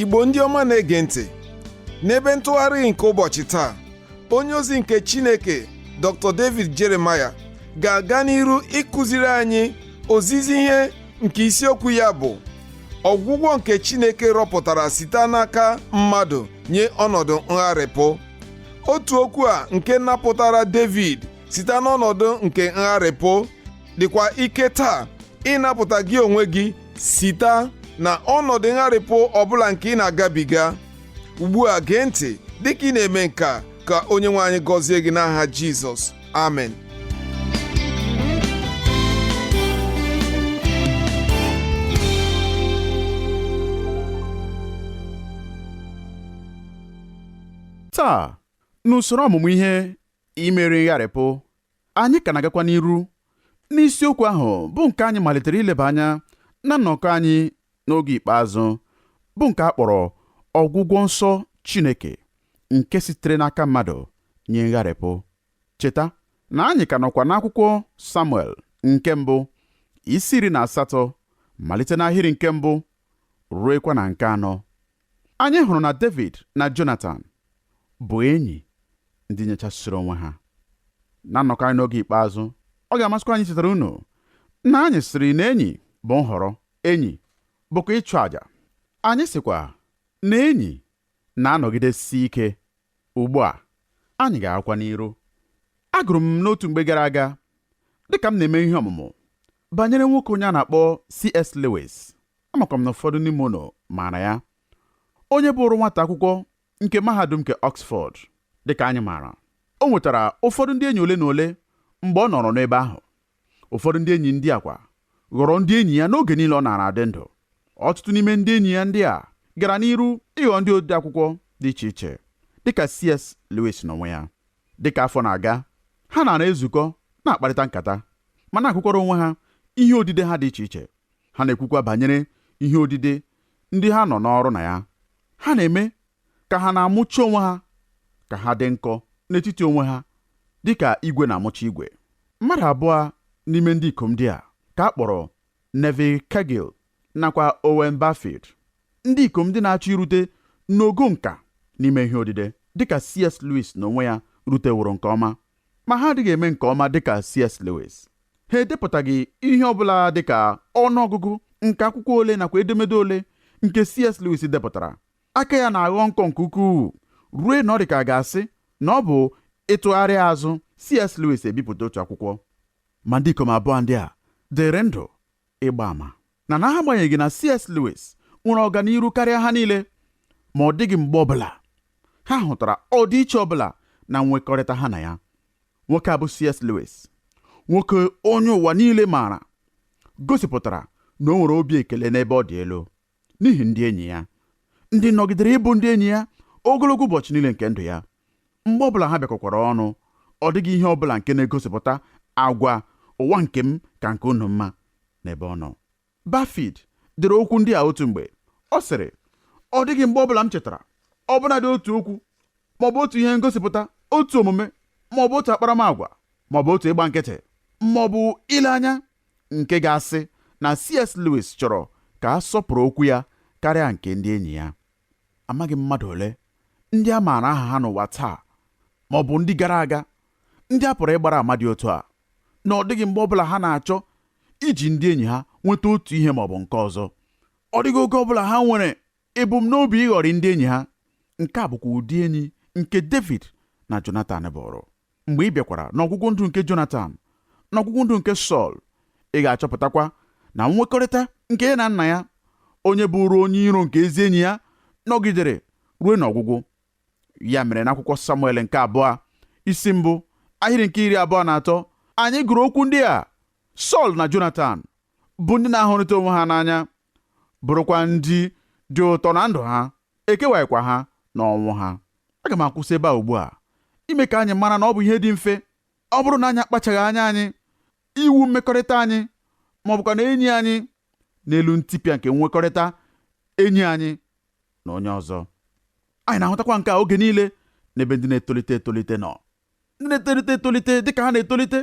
Igbo ndị ọma na-ege ntị, n'ebe ntụgharị nke ụbọchị taa, onye ozi nke Chineke Dr. David Jeremiah ga-aga n'iru ịkụziri anyị ozizi ihe nke isiokwu ya bụ ọgwụgwọ nke Chineke rọpụtara site n'aka mmadụ nye ọnọdụ ngharịpụ. Otu okwu a nke napụtara David site n'ọnọdụ nke ngharịpụ dịkwa ike taa ịnapụta gị onwe gị site na ọnọdụ ngharịpụ ọbụla nke ị na-agabiga ugbu a. Gee ntị dịka ị na-eme nke a, ka onye nwe anyị gọzie gị n'aha Jizọs. Amen. Taa, n'usoro ọmụmụ ihe imeri ngharịpụ, anyị ka na-agakwa n'iru n'isiokwu ahụ bụ nke anyị malitere ileba anya na nnọkọ anyị n'oge ikpeazụ, bụ nke a kpọrọ ọgwụgwọ nsọ Chineke nke sitere n'aka mmadụ nye ngharịpụ. Cheta na anyị ka nọkwa n'akwụkwọ Samuel nke mbụ, isi 18, malite n'ahịrị nke mbụ ruekwa na nke anọ. Anyị hụrụ na David na Jonatan bụ enyi ndị nyechasịrị onwe ha. Na nnọkọ anyị n'oge ikpeazụ, ọ ga-amasịkwa anyị chetara unu na anyị sịrị na enyi bụ nhọrọ, enyi bụkwa ịchụ àjà. Anyị sịkwa na enyi na-anọgidesi ike. Ugbu a anyị ga-agakwa n'iru. Agụrụ m n'otu mgbe gara aga, dịka m na-eme ihe ọmụmụ banyere nwoke onye a na-akpọ C.S. Lewis. Amakwa m na ụfọdụ n'ime unu maara ya, onye bụrụ nwata akwụkwọ nke mahadum nke Oxford. Dịka anyị maara, o nwetara ụfọdụ ndị enyi ole na ole mgbe ọ nọrọ n'ebe ahụ. Ụfọdụ ndị enyi ndị a kwa ghọrọ ndị enyi ya n'oge niile ọ nara adị ndụ. Ọtụtụ n'ime ndị enyi ya ndị a gara n'iru ịghọ ndị ode akwụkwọ dị iche iche, dịka C.S. Lewis n'onwe ya. Dịka afọ na-aga, ha nara ezukọ na-akparịta nkata ma na-agụkwara onwe ha ihe odide ha dị iche iche. Ha na-ekwukwa banyere ihe odide ndị ha nọ n'ọrụ na ya. Ha na-eme ka ha na-amụcha onwe ha ka ha dị nkọ n'etiti onwe ha dịka igwe na-amụcha igwe. Mmadụ abụọ n'ime ndị ikom ndị a ka a kpọrọ Neville Cargill nakwa Owen Barfield, ndị ikom ndị na-achọ irute n'ogo nka n'ime ihe odide dịka C.S. Lewis n'onwe ya ruteworo nke ọma, ma ha adịghị eme nke ọma dịka C.S. Lewis. Ha edepụtaghị ihe ọbụla dịka ọnụọgụgụ nke akwụkwọ ole nakwa edemede ole nke C.S. Lewis depụtara. Aka ya na-aghọ nkọ nke ukwuu rue na ọ dị ka a ga-asị na ọ bụ ịtụgharị azụ C.S. Lewis ebipụta otu akwụkwọ. Ma ndị ikom abụọ ndị a dịrị ndụ ịgba ama na n'agbanyeghị na C.S. Lewis nwere ọganiru karịa ha niile, ma ọ dịghị mgbe ọbụla ha hụtara ọdịiche ọbụla na nwekọrịta ha na ya. Nwoke a bụ C.S. Lewis, nwoke onye ụwa niile maara, gosipụtara na o nwere obi ekele n'ebe ọ dị elu n'ihi ndị enyi ya, ndị nọgidere ịbụ ndị enyi ya ogologo ụbọchị niile nke ndụ ya. Mgbe ọbụla ha bịakọkwara ọnụ, ọ dịghị ihe ọbụla nke na-egosipụta agwa ụwa nke m ka nke unu mma n'ebe ọ nọ. Barfield dere okwu ndị a otu mgbe. Ọ sịrị, ọ dịghị mgbe ọbụla m chetara ọbụnadị otu okwu maọbụ otu ihe ngosipụta, otu omume maọbụ otu akparamagwa maọbụ otu ịgba nkịtị maọbụ ile anya nke ga-asị na C.S. Lewis chọrọ ka a sọpụrụ okwu ya karịa nke ndị enyi ya. Amaghị m mmadụ ole ndị a maara aha ha n'ụwa taa ma ọ bụ ndị gara aga, ndị a pụrụ ịgbara ama dị otu a na ọ dịghị mgbe ọbụla ha na-achọ iji ndị enyi ha nweta otu ihe ma ọ bụ nke ọzọ. Ọ dịghị oge ọbụla ha nwere ebumnobi ịghọrị ndị enyi ha. Nke a bụkwa ụdị enyi nke David na Jonatan bụrụ. Mgbe ị bịakwara n'ọgwụgwụ ndụ nke Jonatan na ọgwụgwụ ndụ nke Sọl, ị ga-achọpụtakwa na nwekọrịta nke ya na nna ya, onye bụrụ onye iro nke ezi enyi ya, nọgidere ruo n'ọgwụgwụ. Ya mere n'akwụkwọ Samuel nke abụọ, isi mbụ, ahịrị nke 23, anyị gụrụ okwu ndị a: Sọl na Jonatan bụ ndị na-ahụrịta onwe ha n'anya, bụrụkwa ndị dị ụtọ na ndụ ha, ekewaghịkwa ha n'ọnwụ ha. Aga m akwụsị ebe a ugbu a ime ka anyị mara na ọ bụ ihe dị mfe, ọ bụrụ na anyị akpachaghị anya anyị, iwu mmekọrịta anyị ma ọ bụkwa na enyi anyị n'elu ntipịa nke nwekọrịta enyi anyị na onye ọzọ. Anyị na-ahụtakwa nke a oge niile n'ebe ndị na-etolite etolite nọ. Ndị na-etolite etolite, dịka ha na-etolite,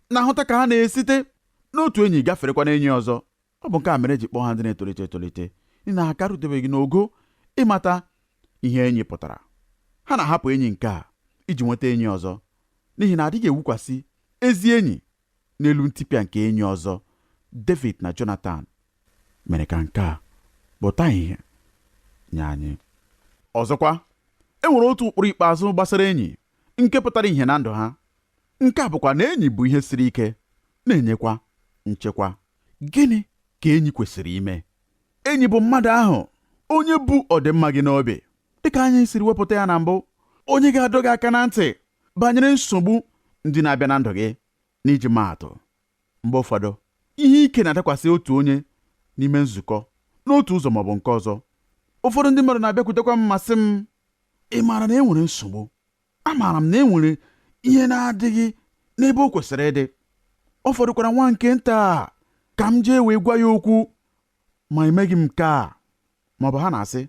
na-ahụta ka ha na-esite n'otu enyi gaferekwa n'enyi ọzọ. Ọ bụ nke a mere eji kpọọ ha ndị na-etolite etolite, n'ihi na ha akarutebeghị n'ogo ịmata ihe enyi pụtara. Ha na-ahapụ enyi nke a iji nweta enyi ọzọ, n'ihi na adịghị ewukwasị ezi enyi n'elu ntipịa nke enyi ọzọ. David na Jonatan mere ka nke a pụta ìhè nye anyị. Ọzọkwa, e nwere otu ụkpụrụ ikpeazụ gbasara enyi nke pụtara ìhè na ndụ ha. Nke a bụkwa na enyi bụ ihe siri ike na-enyekwa nchekwa. Gịnị ka enyi kwesịrị ime? Enyi bụ mmadụ ahụ onye bu ọdịmma gị n'obi, dịka anyị siri wepụta ya na mbụ, onye ga-adọ gị aka na ntị banyere nsogbu ndị na-abịa na ndụ gị. N'iji maa atụ, mgbe ụfọdụ ihe ike na-adakwasị otu onye n'ime nzukọ n'otu ụzọ maọbụ nke ọzọ. Ụfọdụ ndị mmadụ na-abịakwutekwa m ma sị m, ị maara na e nwere nsogbu? Amaara m na e nwere ihe na-adịghị n'ebe o kwesịrị ịdị. Ọ fọdụkwara nwa nke nta ka m jee wee gwa ya okwu, ma emeghị m nke a. Maọbụ ha na-asị,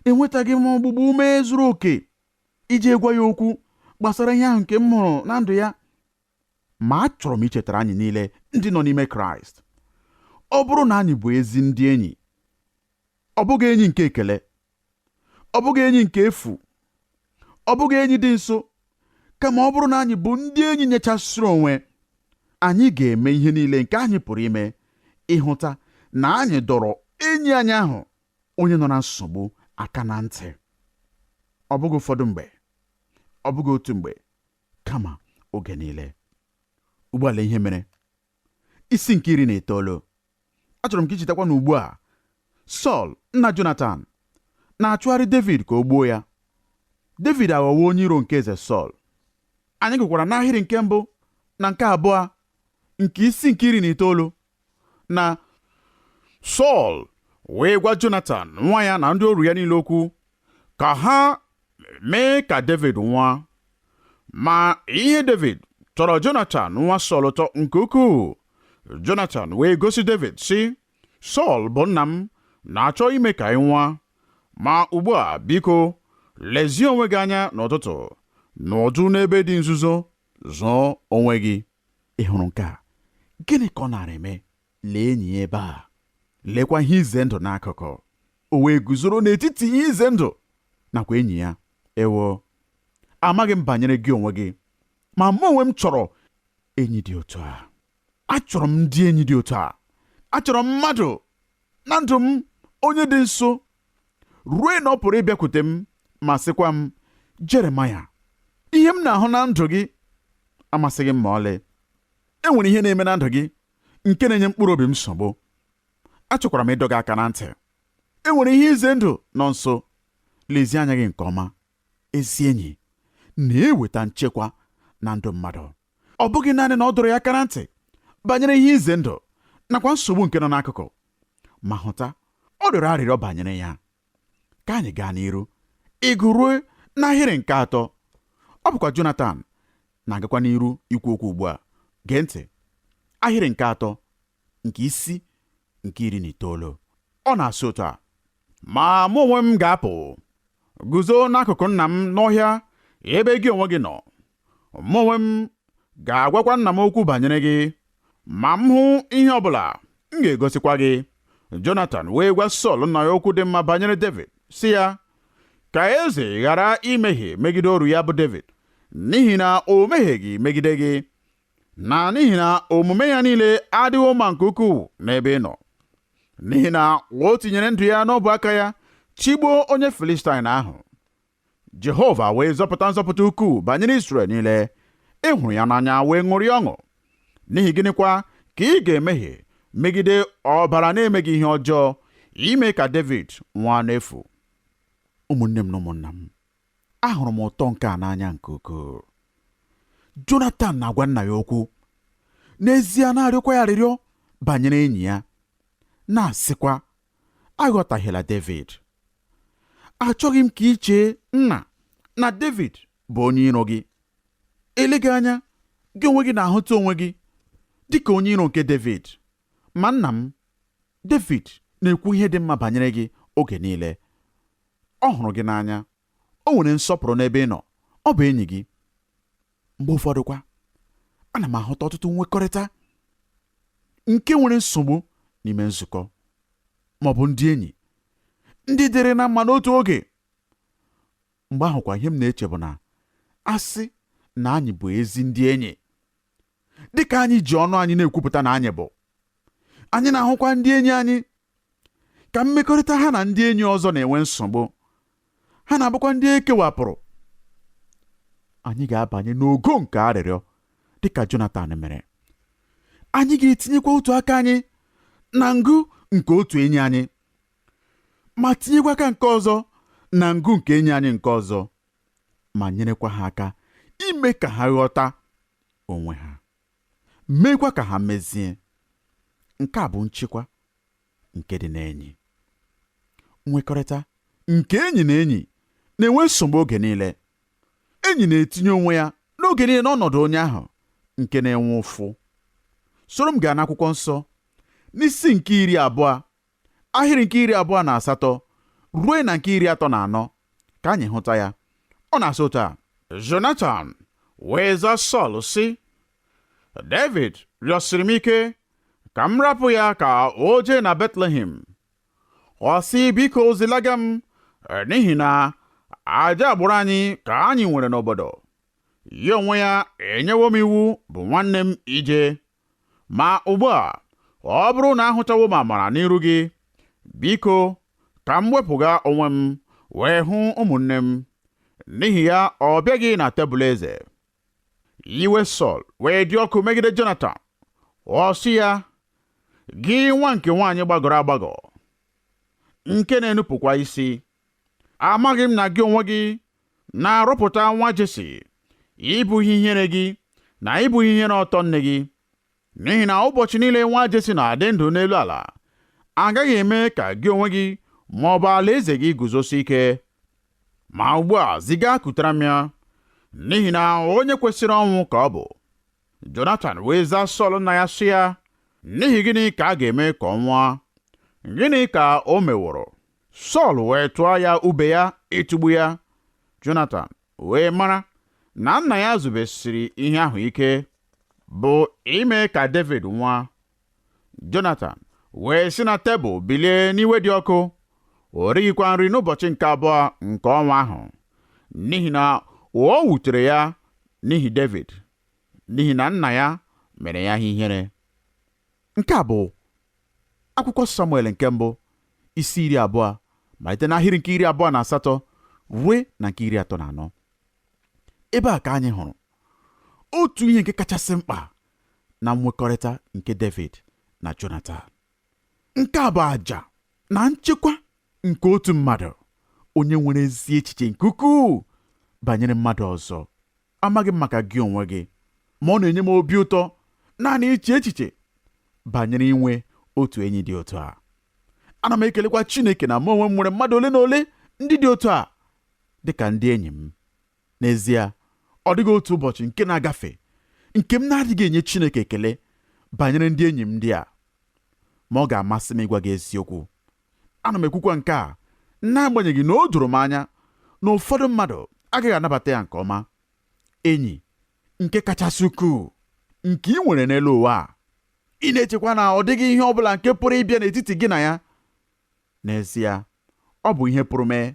enwetaghị m ọgbụgbọ ume zuru oke iji gwa ya okwu gbasara ihe ahụ nke m hụrụ na ndụ ya. Ma achọrọ m ichetara anyị niile ndị nọ n'ime Kraịst, ọ bụrụ na anyị bụ ezi ndị enyi, ọ bụghị enyi nke ekele, ọ bụghị enyi nke efu, ọ bụghị enyi dị nso, kama ọ bụrụ na anyị bụ ndị enyi nyechasịrị onwe, anyị ga-eme ihe niile nke anyị pụrụ ime ịhụta na anyị dọrọ enyi anyị ahụ onye nọ na nsogbu aka na ntị. Ọ bụghị ụfọdụ mgbe, ọ bụghị otu mgbe, kama oge niile. Ugbu a lee ihe mere. Isi nke 19. Achọrọ m ka i chetakwa na ugbu a Sọl nna Jonatan na-achụgharị David ka o gbuo ya. David aghọwo onye iro nke eze Sọl. Anyị gụkwara n'ahịrị nke mbụ na nke abụọ nke isi nke 19 na Sọl wee gwa Jonatan nwa ya na ndị oru ya niile okwu ka ha mee ka David nwụọ. Ma ihe David tọrọ Jonatan nwa Sọl ụtọ nke ukwuu. Jonatan wee gosi David sị, Sọl bụ nna m na-achọ ime ka ị nwụọ. Ma ugbu a biko lezie onwe gị anya n'ụtụtụ, nọdụ n'ebe dị nzuzo, zọọ onwe gị. Ị hụrụ nke a? Gịnị ka ọ nara eme? Lee enyi ya ebe a, lekwa ihe ize ndụ n'akụkụ. O wee guzoro n'etiti ihe ize ndụ nakwa enyi ya. Ewo, amaghị m banyere gị onwe gị, ma mụ onwe m chọrọ enyi dị otu a. Achọrọ m ndị enyi dị otu a. Achọrọ m mmadụ na ndụ m onye dị nso ruo na ọ pụrụ ịbịakwute m ma sịkwa m, Jeremaya, ihe m na-ahụ na ndụ gị amasịghị m ma ọlị. E nwere ihe na-eme na ndụ gị nke na-enye mkpụrụ obi m nsogbu. Achọkwara m ịdọ gị aka na ntị. E nwere ihe ize ndụ nọ nso. Lezie anya gị nke ọma. Ezi enyi na-eweta nchekwa na ndụ mmadụ. Ọ bụghị naanị na ọ dọrọ ya aka na ntị banyere ihe ize ndụ nakwa nsogbu nke nọ n'akụkụ, ma hụta ọ rịọrọ arịrịọ banyere ya. Ka anyị gaa n'iru ịgụ ruo n'ahịrị nke atọ. Ọ bụkwa Jonatan na-agakwa n'iru ikwu okwu ugbu a. Gee ntị. Ahịrị nke atọ nke isi nke 19. Ọ na-asị otu a, ma mụ onwe m ga-apụ guzo n'akụkụ nna m n'ọhịa ebe gị onwe gị nọ. Mụ onwe m ga-agwakwa nna m okwu banyere gị, ma m hụ ihe ọbụla m ga-egosikwa gị. Jonatan wee gwa Sọl nna ya okwu dị mma banyere Devid, sị ya, ka eze ghara imehie megide oru ya bụ Devid, n'ihi na o mehieghị megide gị, na n'ihi na omume ya niile adịwo mma nke ukwuu n'ebe ị nọ, n'ihi na o tinyere ndụ ya n'ọbụ aka ya chigbuo onye Filistain ahụ. Jehova wee zọpụta nzọpụta ukwuu banyere Izrel niile. Ị hụrụ ya n'anya wee ṅụrịa ọṅụ. N'ihi gịnịkwa ka ị ga-emehie megide ọbara na-emeghị ihe ọjọọ, ime ka Devid nwụọ n'efu? Ụmụnne m na ụmụnna m, ahụrụ m ụtọ nke a n'anya nke ukwuu. Jonatan na-agwa nna ya okwu, n'ezie na-arịọkwa ya arịrịọ banyere enyi ya, na-asịkwa, aghọtahiela Devid. Achọghị m ka ị chee nna na Devid bụ onye iro gị. Eleghị anya gị onwe gị na-ahụta onwe gị dị ka onye iro nke Devid, ma nna m, Devid na-ekwu ihe dị mma banyere gị oge niile. Ọ hụrụ gị n'anya, o nwere nsọpụrụ n'ebe ị nọ, ọ bụ enyi gị. Mgbe ụfọdụ kwa, ana m ahụta ọtụtụ nwekọrịta nke nwere nsogbu n'ime nzukọ ma ọ bụ ndị enyi ndị dịrị na mma n'otu oge. Mgbe ahụkwa ihe m na-eche bụ na asị na anyị bụ ezi ndị enyi, dịka anyị ji ọnụ anyị na-ekwupụta na anyị bụ. Anyị na-ahụkwa ndị enyi anyị ka mmekọrịta ha na ndị enyi ọzọ na-enwe nsogbu, ha na-abụkwa ndị e kewapụrụ. Anyị ga-abanye n'ogo nke arịrịọ dịka Jonatan mere. Anyị ga-etinyekwa otu aka anyị na ngụ nke otu enyi anyị, ma tinyekwa aka nke ọzọ na ngụ nke enyi anyị nke ọzọ, ma nyerekwa ha aka ime ka ha ghọta onwe ha, meekwa ka ha mezie. Nke a bụ nchịkwa nke dị n'enyi. Nwekọrịta nke enyi na enyi na-enwe nsogbu oge niile. Enyi na-etinye onwe ya n'oge niile n'ọnọdụ onye ahụ nke na-enwe ụfụ. Soro m gaa n'akwụkwọ nsọ n'isi nke 20, ahịrị nke 28 ruo na nke 34, ka anyị hụta ya. Ọ na-asị otu a: Jonatan wee zaa Sọl sị, David rịọsiri m ike ka m rapụ ya ka o jee na Betlehem. Ọ sị, biko zilaga m, n'ihi na aja agbụrụ anyị ka anyị nwere n'obodo. Ya onwe ya enyewo m iwu bụ nwanne m ije. Ma ugbu a, ọ bụrụ na ahụtawo m amara n'iru gị, biko ka m wepụga onwe m wee hụ ụmụnne m. N'ihi ya ọ bịaghị na tebụl eze. Iwe Sọl wee dị ọkụ megide Jonatan. Ọ sị ya, gị nwa nke nwaanyị gbagọrọ agbagọ, nke na-enupụkwa isi, amaghị m na gị onwe gị na-arụpụta nwa Jesi ịbụ ihe ihere gị na ịbụ ihe ihere ọtọ nne gị. N'ihi na ụbọchị niile nwa Jesi na-adị ndụ n'elu ala, agaghị eme ka gị onwe gị ma ọ bụ alaeze gị guzosi ike. Ma ugbu a ziga kutere m ya, n'ihi na onye kwesịrị ọnwụ ka ọ bụ. Jonatan wee zaa Sọl nna ya sị ya, n'ihi gịnị ka a ga-eme ka ọ nwụọ? Gịnị ka o meworo? Sọl wee tụọ ya ube ya ịtụgbu ya. Jonatan wee mara na nna ya zubesiri ihe ahụ ike, bụ ime ka David nwụọ. Jonatan wee si na tebụl bilie n'iwe dị ọkụ. O righịkwa nri n'ụbọchị nke abụọ nke ọnwa ahụ, n'ihi na o wutere ya n'ihi David, n'ihi na nna ya mere ya ihe ihere. Nke a bụ akwụkwọ Samuel nke mbụ, isi 20, malite n'ahịrị nke 28 ruo na nke 34. Ebe a ka anyị hụrụ otu ihe nke kachasị mkpa na nwekọrịta nke David na Jonatan. Nke a bụ àjà na nchekwa nke otu mmadụ onye nwere ezi echiche nke ukwuu banyere mmadụ ọzọ. Amaghị m maka gị onwe gị, ma ọ na-enye m obi ụtọ naanị iche echiche banyere inwe otu enyi dị otu a. Ana m ekelekwa Chineke na mụ onwe m nwere mmadụ ole na ole ndị dị otu a dịka ndị enyi m. N'ezie, ọ dịghị otu ụbọchị nke na-agafe nke m na-adịghị enye Chineke ekele banyere ndị enyi m ndị a. Ma ọ ga-amasị m ịgwa gị eziokwu. Ana m ekwukwa nke a n'agbanyeghị na o doro m anya na ụfọdụ mmadụ agaghị anabata ya nke ọma. Enyi nke kachasị ukwuu nke ị nwere n'elu ụwa a, ị na-echekwa na ọ dịghị ihe ọ bụla nke pụrụ ịbịa n'etiti gị na ya. N'ezie, ọ bụ ihe pụrụ mee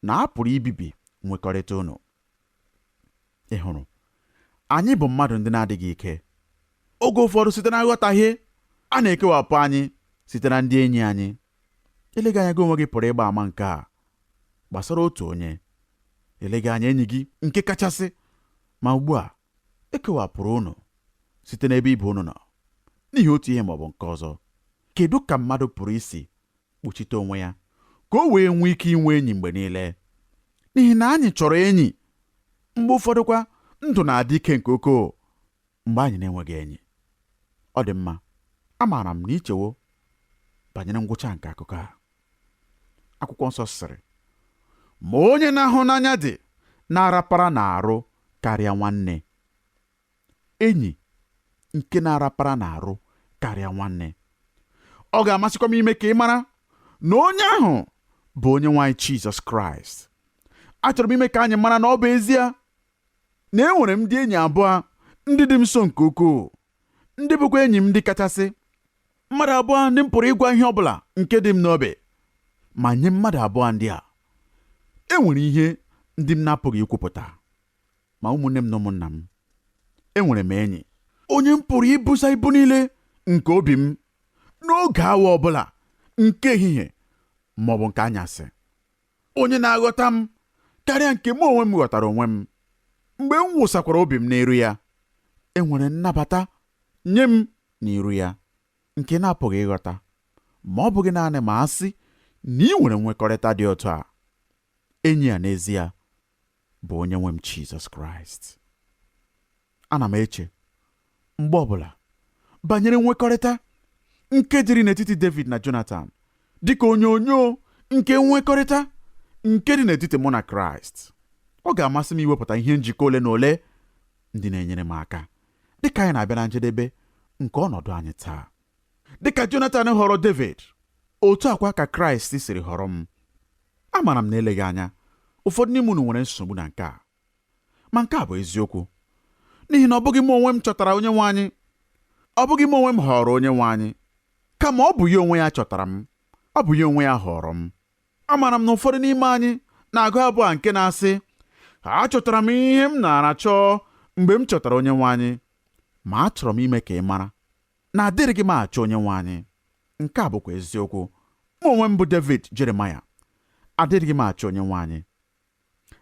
na a pụrụ ibibi nwekọrịta unu. Ị hụrụ, anyị bụ mmadụ ndị na-adịghị ike. Oge ụfọdụ site na nghọtahie, a na-ekewapụ anyị site na ndị enyi anyị. Eleghị anya gị onwe gị pụrụ ịgba ama nke a gbasara otu onye. Eleghị anya enyi gị nke kachasị, ma ugbu a ekewapụrụ unu site n'ebe ibe unu nọ n'ihi otu ihe maọbụ nke ọzọ. Kedu ka mmadụ pụrụ isi kpuchite onwe ya ka o wee nwee ike inwe enyi mgbe niile? N'ihi na anyị chọrọ enyi. Mgbe ụfọdụ kwa ndụ na-adị ike nke ukwuu mgbe anyị na-enweghị enyi. Ọ dị mma, amaara m na ichewo banyere ngwụcha nke akụkọ a. Akwụkwọ nsọ sịrị, ma onye na-ahụ n'anya dị na-arapara n'arụ karịa nwanne. Enyi nke na-arapara n'arụ karịa nwanne. Ọ ga-amasịkwa m ime ka ị mara na onye ahụ bụ onye nwe anyị Jizọs Kraịst. Achọrọ m ime ka anyị mara na ọ bụ ezie na enwere m ndị enyi abụọ ndị dị m nso nke ukwuu, ndị bụkwa enyi m ndị kachasị, mmadụ abụọ ndị m pụrụ ịgwa ihe ọbụla nke dị m n'obi. Ma nye mmadụ abụọ ndị a, e nwere ihe ndị m na-apụghị ikwupụta. Ma ụmụnne m na ụmụnna m, enwere m enyi onye m pụrụ ibusa ibu niile nke obi m n'oge awa ọbụla nke ehihie ma ọ bụ nke anyasị, onye na-aghọta m karịa nke mụ onwe m ghọtara onwe m. Mgbe m wụsakwara obi m n'iru ya, enwere nnabata nye m n'iru ya nke na-apụghị ịghọta, ma ọ bụghị naanị ma a sị na ị nwere nwekọrịta dị otu a. Enyi a n'ezie bụ onye nwe m Jizọs Kraịst. Ana m eche mgbe ọbụla banyere nwekọrịta nke dịrị n'etiti David na Jonathan dịka onyonyo nke nwekọrịta nke dị n'etiti mụ na Kraịst. Ọ ga-amasị m iwepụta ihe njikọ ole na ole ndị na-enyere m aka dịka anyị na-abịa na njedebe nke ọnọdụ anyị taa. Dịka Jonathan họrọ David, otu akwa ka Kraịst siri họrọ m. Amaara m na eleghị anya ụfọdụ n'ime unu nwere nsogbu na nke a, ma nke a bụ eziokwu, n'ihi na ọ bụghị m onwe m chọtara onye nwe anyị, ọ bụghị m onwe m họrọ onye nwe anyị, kama ọ bụ ya onwe ya chọtara m, ọ bụ ya onwe ya họrọ m. Amaara m na ụfọdụ n'ime anyị na-agụ abụ a nke na-asị, achọtara m ihe m nara chọọ mgbe m chọtara onye nwe anyị. Ma achọrọ m ime ka ị mara na adịrịghị m achọ onye nwe anyị. Nke a bụkwa eziokwu. Mụ onwe m bụ David Jeremiah, adịrịghị m achọ onye nwe anyị.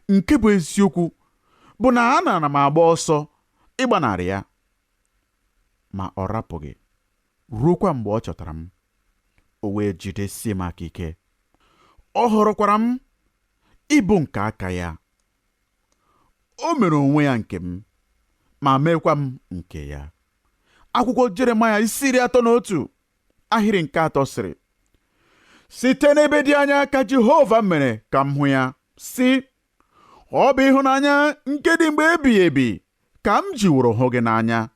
Nke bụ eziokwu bụ na anara m agba ọsọ ịgbanarị ya, ma ọ rapụghị ruokwa mgbe ọ chọtara m, o wee jidesie m aka ike. Ọ họrọkwara m ịbụ nke aka ya. O mere onwe ya nke m, ma meekwa m nke ya. Akwụkwọ Jeremaya isi 31 ahịrị nke 3 sịrị, site n'ebe dị anya ka Jehova mere ka m hụ ya, sị, ọ bụ ịhụnanya nke dị mgbe ebighị ebi ka m jiworo hụ gị n'anya,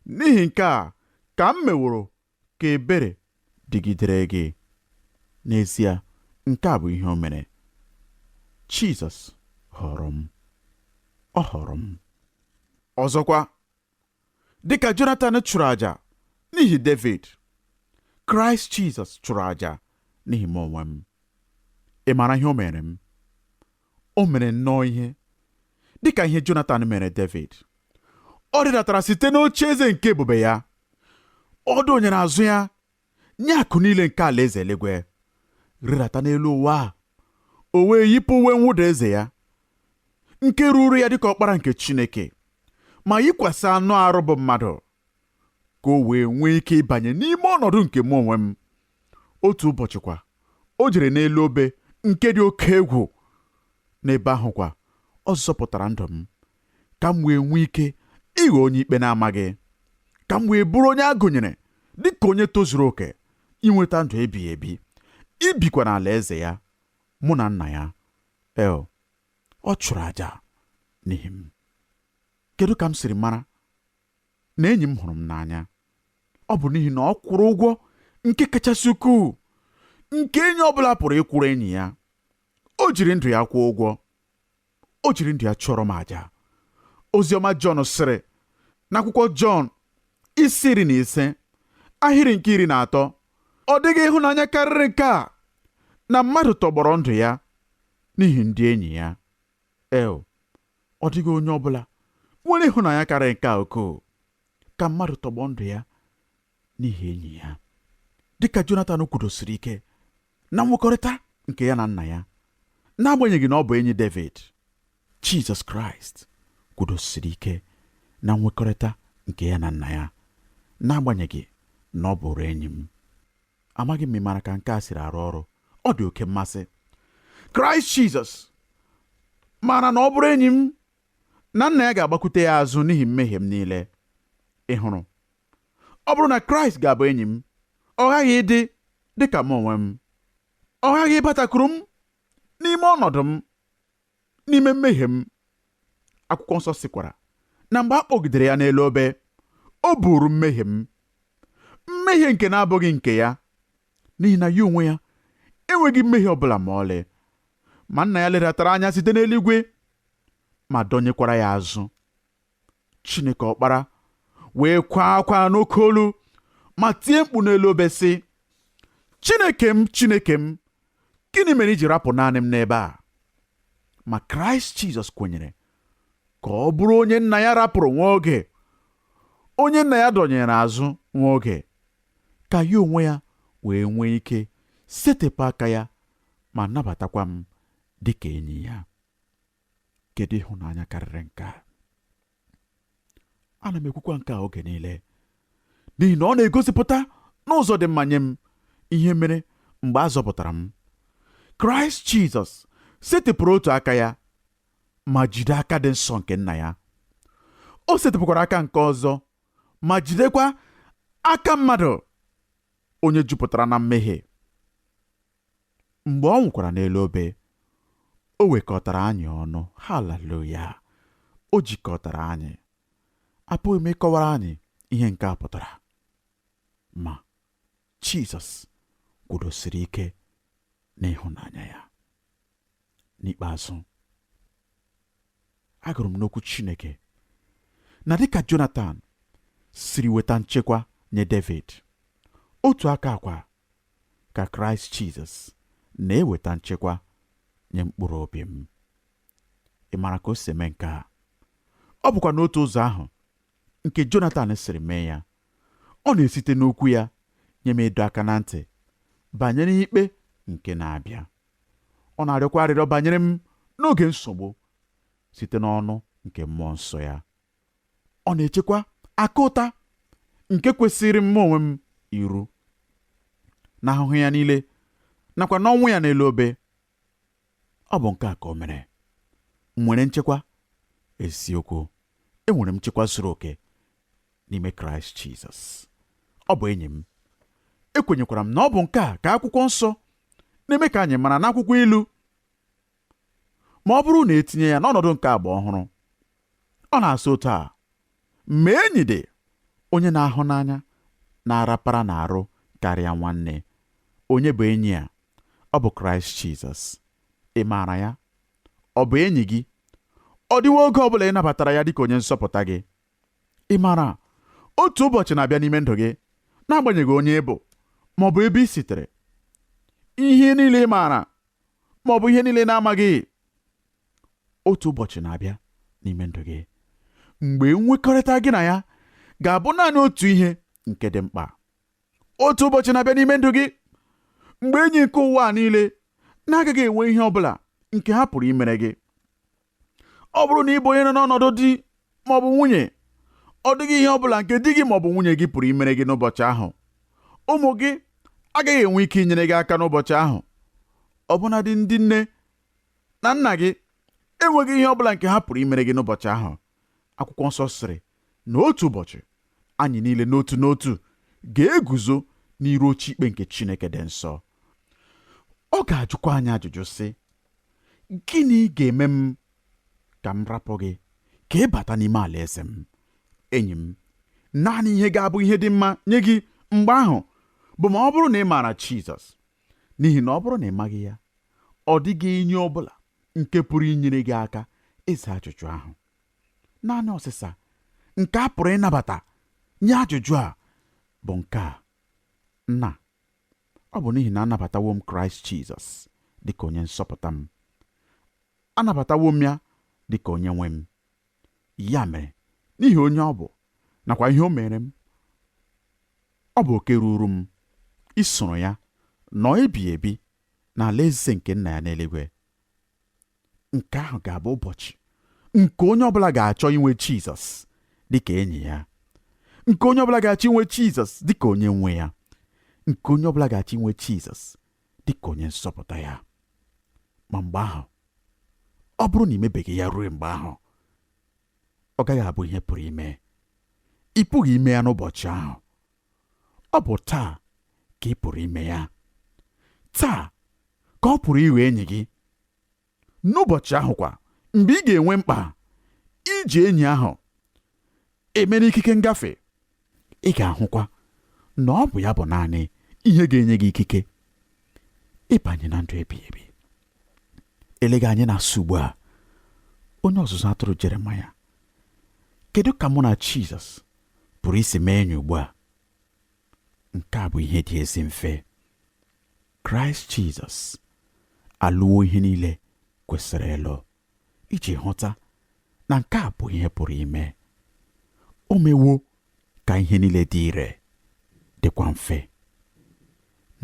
n'ihi nke a ka m meworo ka ebere dịgidere gị. N'ezie, nke a bụ ihe o mere. Jizọs họrọ m. Ọ họrọ m. Ọzọkwa, dịka Jonathan chụrụ àjà n'ihi David, Kraịst Jizọs chụrụ àjà n'ihi m onwe m. Ị maara ihe o mere m? O mere nnọọ ihe dịka ihe Jonathan mere David. Ọ rịdatara site n'oche eze nke ebube ya. Ọ dọnyere azụ ya nye akụ niile nke alaeze eluigwe, rịdata n'elu ụwa a. O wee yipụ uwe mwụda eze ya nke ruru ya dịka ọkpara nke Chineke, ma yikwasị anụ arụ bụ mmadụ, ka o wee nwee ike ịbanye n'ime ọnọdụ nke mụ onwe m. Otu ụbọchị kwa, o jere n'elu obe nke dị oke egwu. N'ebe ahụ kwa, ọ zọpụtara ndụ m, ka m wee nwee ike ịghọ onye ikpe na-amaghị, ka m wee bụrụ onye a gụnyere dịka onye tozuru oke inweta ndụ ebighị ebi, ibikwa n'ala eze ya, mụ na nna ya. El, ọ chụrụ àjà n'ihi m. Kedu ka m siri mara na enyi m hụrụ m n'anya? Ọ bụ n'ihi na ọ kwụrụ ụgwọ nke kachasị ukwuu nke enyi ọbụla pụrụ ịkwụrụ enyi ya. O jiri ndụ ya kwụọ ụgwọ. O jiri ndụ ya chụọrọ m àjà. Oziọma Jọn sịrị n'akwụkwọ Jọn isi 15 ahịrị nke 13, ọ dịghị ịhụnanya karịrị nke a, na mmadụ tọgbọrọ ndụ ya n'ihi ndị enyi ya. El, ọ dịghị onye ọbụla nwere ịhụnanya karịrị nke a ukwuu, ka mmadụ tọgbọ ndụ ya n'ihi enyi ya. Dịka Jonathan kwudosiri ike na nwekọrịta nke ya na nna ya, n'agbanyeghị na ọ bụ enyi David, Jizọs Kraịst kwudosiri ike na nwekọrịta nke ya na nna ya, n'agbanyeghị na ọ bụrụ enyi m. Amaghị m ịmara ka nke a siri arụ ọrụ. Ọ dị oke mmasị. Kraịst Jizọs maara na ọ bụrụ enyi m, na nna ya ga-agbakwute ya azụ n'ihi mmehie m niile. Ị hụrụ, ọ bụrụ na Kraịst ga-abụ enyi m, ọ ghaghị ịdị dị ka m onwe m. Ọ ghaghị ịbatakwuru m n'ime ọnọdụ m, n'ime mmehie m. Akwụkwọ nsọ sịkwara na mgbe a kpọgidere ya n'elu obe, o buru mmehie m, mmehie nke na-abụghị nke ya, n'ihi na ya onwe ya enweghị mmehie ọbụla ma ọlị. Ma nna ya ledatara anya site n'eluigwe ma dọnyekwara ya azụ. Chineke ọkpara wee kwaa akwa n'oke olu ma tie mkpu n'elu obe sị, Chineke m, Chineke m, Gịnị mere i ji rapụ naanị m n'ebe a? Ma Kraịst Jizọs kwenyere ka ọ bụrụ onye nna ya rapụrụ nwa oge, onye nna ya dọnyere azụ nwa oge, ka ya onwe ya wee nwee ike setịpụ aka ya ma nabatakwa m dị ka enyi ya. Kedu ịhụnanya karịrị nke a? Ana m ekwukwa nke a oge niile n'ihi na ọ na-egosipụta n'ụzọ dị mma nye m ihe mere mgbe a zọpụtara m. Kraịst Jizọs setịpụrụ otu aka ya ma jide aka dị nsọ nke nna ya. O setịpụkwara aka nke ọzọ ma jidekwa aka mmadụ onye jupụtara na mmehie. Mgbe ọ nwụkwara n'elu obe, o wekọtara anyị ọnụ. Haleluya! O jikọtara anyị. Apụghị m ịkọwara anyị ihe nke a pụtara. Ma Jizọs kwudosiri ike n'ịhụnanya ya. N'ikpeazụ, agụrụ m n'okwu Chineke na dịka Jonatan siri weta nchekwa nye Devid, otu aka kwa ka Kraịst Jizọs na-eweta nchekwa nye mkpụrụ obi m. Ị maara ka o si eme nke a? Ọ bụkwa n'otu ụzọ ahụ nke Jonatan siri mee ya. Ọ na-esite n'okwu ya nye m ịdọ aka na ntị banyere ikpe nke na-abịa. Ọ na-arịọkwa arịrịọ banyere m n'oge nsogbu site n'ọnụ nke mmụọ nsọ ya. Ọ na-echekwa aka ụta nke kwesịrị m onwe m iru n'ahụhụ ya niile nakwa n'ọnwụ ya n'elu obe. Ọ bụ nke a ka o mere. M nwere nchekwa? Eziokwu, enwere m nchekwa zuru oke n'ime Kraịst Jizọs. Ọ bụ enyi m. Ekwenyekwara m na ọ bụ nke a ka akwụkwọ nsọ na-eme ka anyị mara n'akwụkwọ ilu. Ma ọ bụrụ na etinye ya n'ọnọdụ nke agba ọhụrụ, ọ na-asị otu a: ma enyi dị onye na-ahụ n'anya na-arapara n'arụ karịa nwanne. Onye bụ enyi a? Ọ bụ Kraịst Jizọs. Ị maara ya? Ọ bụ enyi gị? Ọ dịwo oge ọ bụla ị nabatara ya dịka onye nzọpụta gị? Ị maara otu ụbọchị na-abịa n'ime ndụ gị, n'agbanyeghị onye ị bụ ma ọ bụ ebe ị sitere, ihe niile ị maara ma ọ bụ ihe niile ị na-amaghị, otu ụbọchị na-abịa n'ime ndụ gị mgbe nkwekọrịta gị na ya ga-abụ naanị otu ihe nke dị mkpa. Otu ụbọchị na-abịa n'ime ndụ gị mgbe enyi nke ụwa niile na-agaghị enwe ihe ọ bụla nke ha pụrụ imere gị. Ọ bụrụ na ị bụ onye nọ n'ọnọdụ di ma ọ bụ nwunye, ọ dịghị ihe ọ bụla nke di gị ma ọ bụ nwunye gị pụrụ imere gị n'ụbọchị ahụ. Ụmụ gị agaghị enwe ike inyere gị aka n'ụbọchị ahụ. Ọbụnadị ndị nne na nna gị enweghị ihe ọ bụla nke ha pụrụ imere gị n'ụbọchị ahụ. Akwụkwọ nsọ sịrị na otu ụbọchị anyị niile n'otu n'otu ga-eguzo n'iru oche ikpe nke Chineke dị nsọ. Ọ ga-ajụkwa anyị ajụjụ sị, gịnị ga-eme m ka m rapụ gị ka ị bata n'ime alaeze m? Enyi m, naanị ihe ga-abụ ihe dị mma nye gị mgbe ahụ bụ ma ọ bụrụ na ị maara Jizọs. N'ihi na ọ bụrụ na ị maghị ya, ọ dịghị enyi ọ bụla nke pụrụ inyere gị aka ịza ajụjụ ahụ. Naanị ọsịsa nke a pụrụ ịnabata nye ajụjụ a bụ nke a: Nna, ọ bụ n'ihi na anabatawo m Kraịst Jizọs dịka onye nzọpụta m. Anabatawo m ya dịka onye nwe m. Ya mere, n'ihi onye ọ bụ nakwa ihe o mere m, ọ bụ oke ruru m isoro ya nọ ebighị ebi n'alaeze nke nna ya n'eluigwe. Nke ahụ ga-abụ ụbọchị nke onye ọbụla ga-achọ inwe Jizọs dịka enyi ya, nke onye ọbụla ga-achọ inwe Jizọs dịka onye nwe ya, nke onye ọbụla ga-achọ inwe Jizọs dịka onye nzọpụta ya. Ma mgbe ahụ, ọ bụrụ na ị mebeghị ya ruo mgbe ahụ, ọ gaghị abụ ihe pụrụ ime. Ị pụghị ime ya n'ụbọchị ahụ. Ọ bụ taa ka ị pụrụ ime ya. Taa ka ọ pụrụ ịghọ enyi gị. N'ụbọchị ahụ kwa, mgbe ị ga-enwe mkpa iji enyi ahụ eme n'ikike ngafe, ị ga-ahụkwa na ọ bụ ya bụ naanị ihe ga-enye gị ikike ịbanye na ndụ ebighị ebi. Eleghị anyị na-asụ ugbu a, onye ọzụzụ atụrụ Jeremaya, kedu ka mụ na Jizọs pụrụ isi mee enyi ugbu a? Nke a bụ ihe dị ezi mfe. Kraịst Jizọs Alụwo ihe niile kwesịrị ịlụ iji hụta na nke a bụ ihe pụrụ ime. O mewo ka ihe niile dị ire dịkwa mfe.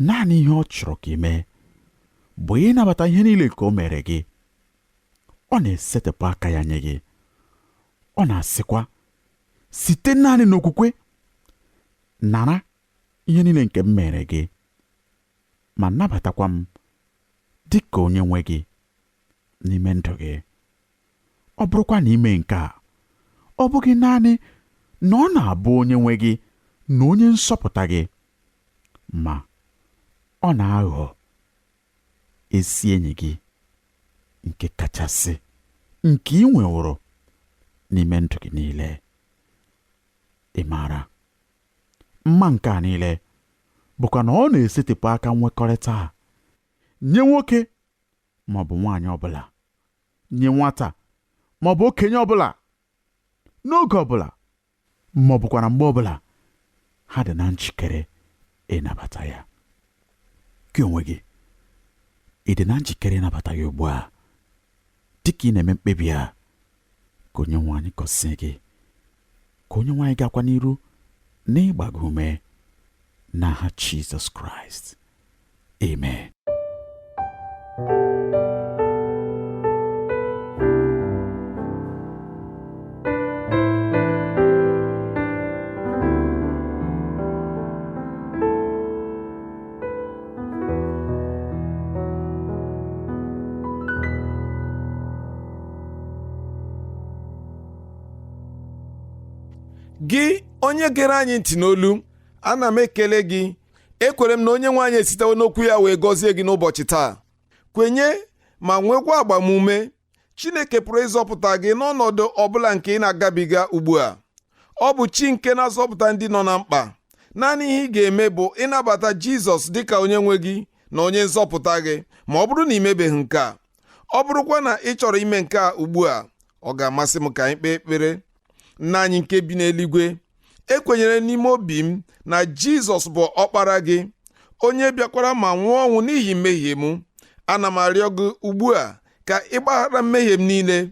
Naanị ihe ọ chọrọ ka ị mee bụ ịnabata ihe niile nke o mere gị. Ọ na-esetịpụ aka ya nye gị. Ọ na-asịkwa, site naanị n'okwukwe, nara ihe niile nke m mere gị, ma nabatakwa m dị ka onye nwe gị n'ime ndụ gị. Ọ bụrụkwa na ime nke a, ọ bụghị naanị na ọ na-abụ onye nwe gị na onye nsọpụta gị, ma ọ na-aghọ ezi enyi gị nke kachasị nke ị nweworo n'ime ndụ gị niile. Ị maara mma nke a niile bụkwa na ọ na-esetịpụ aka nwekọrịta a nye nwoke ma ọ bụ nwaanyị ọbụla, nye nwata ma ọ bụ okenye ọbụla, n'oge ọbụla ma ọ bụkwa na mgbe ọbụla ha dị na njikere ịnabata ya. Gị onwe gị, ị dị na njikere ịnabata ya ugbu a dịka ị na-eme mkpebi a? Ka onye nwe anyị gọzie gị, ka onye nwe anyị gakwa n'iru n'ịgba gị ume n'aha Jizọs Kraịst. Amen. Gị onye gere anyị ntị n'olu, ana m ekele gị. Ekwere m na onye nwe anyị esitewo n'okwu ya wee gọzie gị n'ụbọchị taa. Kwenye ma nwekwa agbamume. Chineke pụrụ ịzọpụta gị n'ọnọdụ ọbụla nke ị na-agabiga ugbu a. Ọ bụ chi nke na-azọpụta ndị nọ na mkpa. Naanị ihe ị ga-eme bụ ịnabata Jizọs dịka onye nwe gị na onye nzọpụta gị, ma ọ bụrụ na ị mebeghị nke a. Ọ bụrụkwa na ị chọrọ ime nke a ugbu a, ọ ga-amasị m ka anyị kpee ekpere. Nna anyị nke bi n'eluigwe, ekwenyere n'ime obi m na Jizọs bụ ọkpara gị, onye bịakwara ma nwụọ ọnwụ n'ihi mmehie m. Ana m arịọ gị ugbu a ka ị gbaghara mmehie m niile.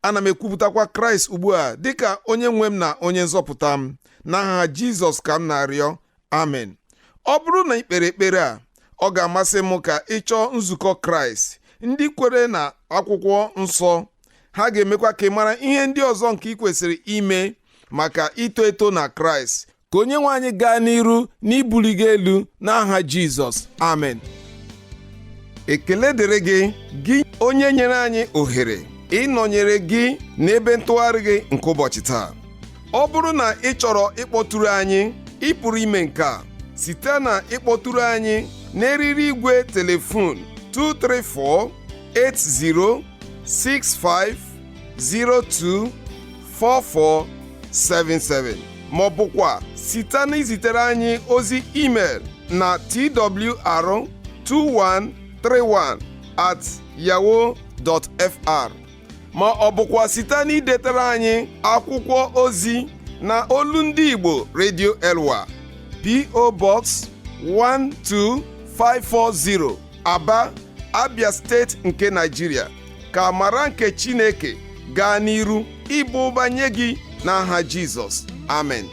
Ana m ekwupụtakwa Kraịst ugbu a dịka onye nwe m na onye nzọpụta m. N'aha Jizọs ka m na-arịọ, amen. Ọ bụrụ na ị kpere ekpere a, ọ ga-amasị m ka ị chọọ nzukọ Kraịst ndị kwere na akwụkwọ nsọ. Ha ga-emekwa ka ị mara ihe ndị ọzọ nke ị kwesịrị ime maka ito eto na Kraịst. Ka onye nwe anyị gaa n'iru n'ibuli gị elu n'aha Jizọs, amen. Ekele dịrị gị, gị onye nyere anyị ohere ịnọnyere gị n'ebe ntụgharị gị nke ụbọchị taa. Ọ bụrụ na ị chọrọ ịkpọtụrụ anyị, ị pụrụ ime nke a site na ịkpọtụrụ anyị n'eriri igwe telefon 234 80 65 02 44 77, ma ọ bụkwa site na izitere anyị ozi email na twr2131 at yahoo dot fr, ma ọ bụkwa site na idetere anyị akwụkwọ ozi na Olu Ndị Igbo Radio Elwa, P.O. Box 12540, Aba, Abia Steeti nke Nigeria. Ka amara nke Chineke gaa n'iru ịba ụba nye gị n'aha Jizọs, amen.